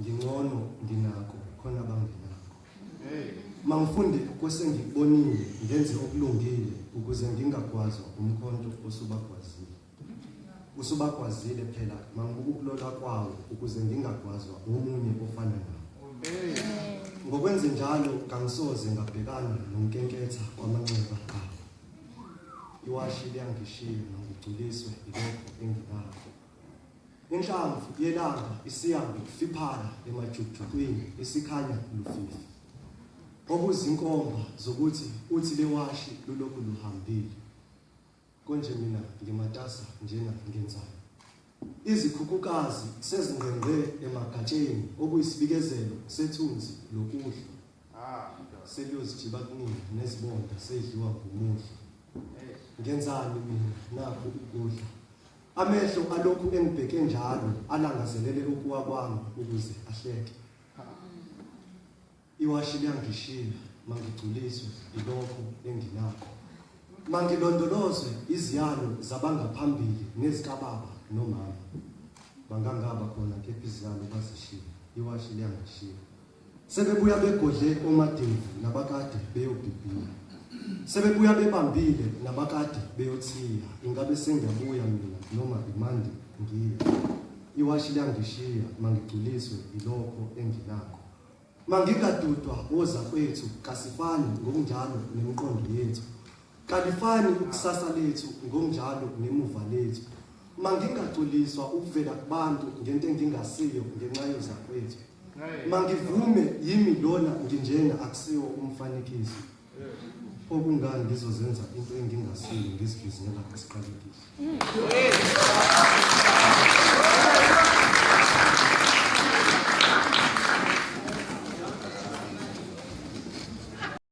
Ngingcono nginakho khona bangenakho. Mangifunde kwesengikubonile ngenze okulungile ukuze ngingagwazwa umkhonto osubagwazile. Usubagwazile phela mangibuka ukulola kwawo ukuze ngingagwazwa omunye ofana nawo. Ngokwenze njalo kangisoze ngabhekana nonkenketha kwamanxeba awo. Iwashi liyangishiya ngigculiswe ilokho enginakho. Inhlamvu yelanga isiya ngokufiphala emajukujukwini isikhanya lufifi. Okuzinkomba zokuthi uthi lewashi lulokhu luhambile. Konje mina ngimatasa njena ngenzani? Izikhukhukazi sezingqengqe emagatsheni okuyisibikezelo sethunzi lokuhlwa. Seliyozijiba kunina nezibonda sedliwa ngumuhlwa. Ngenzani mina nakhu ukudla? Amehlo alokhu engibheke njalo alangazelele ukuwa kwami ukuze ahleke. Iwashi liyangishiya mangigculiswe ilokho enginakho. Mangilondolozwe iziyalo zabangaphambili nezikababa nomama. Bangangaba khona kepha iziyalo bazishiya. Iwashi liyangishiya. Sebebuya begodle omadevu nabakade beyobhibhiya. Sebebuya bebambile nabakade beyothiya. Ingabe sengiyabuya mina noma imandi ngiya. Iwashi liyangishiya mangigculiswe ilokho enginakho. Mangingadudwa wozakwethu kasifani ngokunjalo nemiqondo yethu. Kalifani ikusasa lethu ngokunjalo nemuva lethu. Mangingagculiswa ukuvela kubantu ngento engingasiyo ngenxa yozakwethu. Mangivume yimi lona nginjena akusiwo umfanekiso. Pho kungani ngizozenza into engingasiyo ngizibizela isiqalekiso.